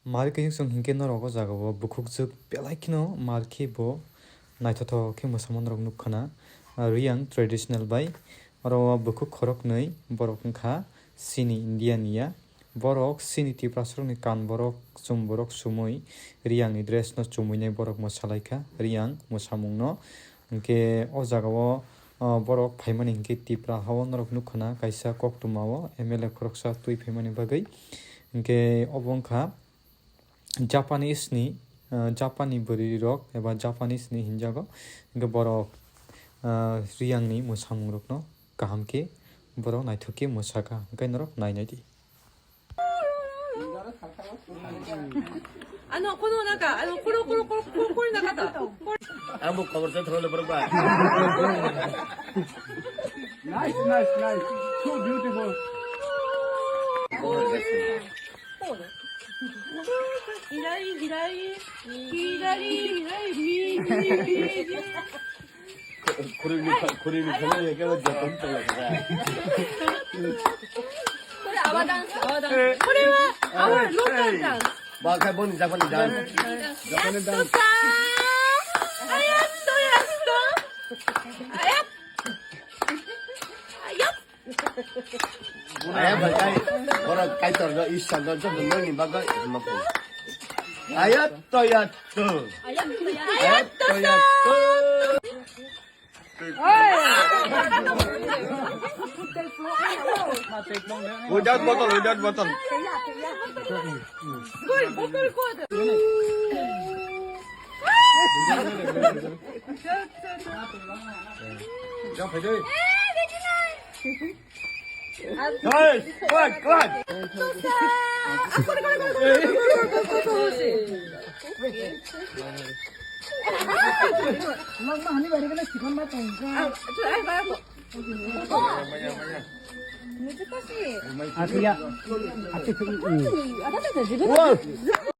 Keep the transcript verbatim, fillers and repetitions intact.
Mar khe chwng hinkhe norok o jaga o bukhukjwk belai kheno mar khe bo naithothok khe mwsamani rok nukha na. Riyang traditional bai oro o bukhuk khoroknwi borok wngkha chini India ni ya. Borok chini Tiprasarokni kan borok chum borok chumui Riyangni dress no chumui nai borok mwsalaikha Riyang mwsamung no. Hinkhe o jaga o, o, borok phaimani hinkhe Tipra ha o norok nukha na kaisa koktwma o M L A khoroksa twi phaimani bagwi. Hinkhe obo wngkha Japanese ni, ah, Japan ni bwrwi rok eba Japanese ni hinjago. Hinkhe borok, ah, Riyang ni mwsamung rok no kaham khe borok naithok khe mwsakha. Hinkhe norok nai nai di. Ano, kono naka, ano, koro, koro, koro, koro, koro naka ta. Ang bo cover sa thole borok ba. Nice, nice, nice. So beautiful. Hirari, hirari, hirari, hirari, mi, mi, mi, mi. Khurui ni kha-, khurui ni khana ya kebo joton to la kha. Kore awa dance, awa dance. Kore wa, our local dance. Ba khai boni Japanese dance. Japanese dance. Yatto-san! Ayatto, yatto! Ayat-, ayat- Aya bai kai, borok Kaitor no, Ishwar no, joto noni bagwi ma phu. Ayat to yat to. Ayat to yat to. Without bottle, without bottle. Hey, clap, clap. Asia. Asia.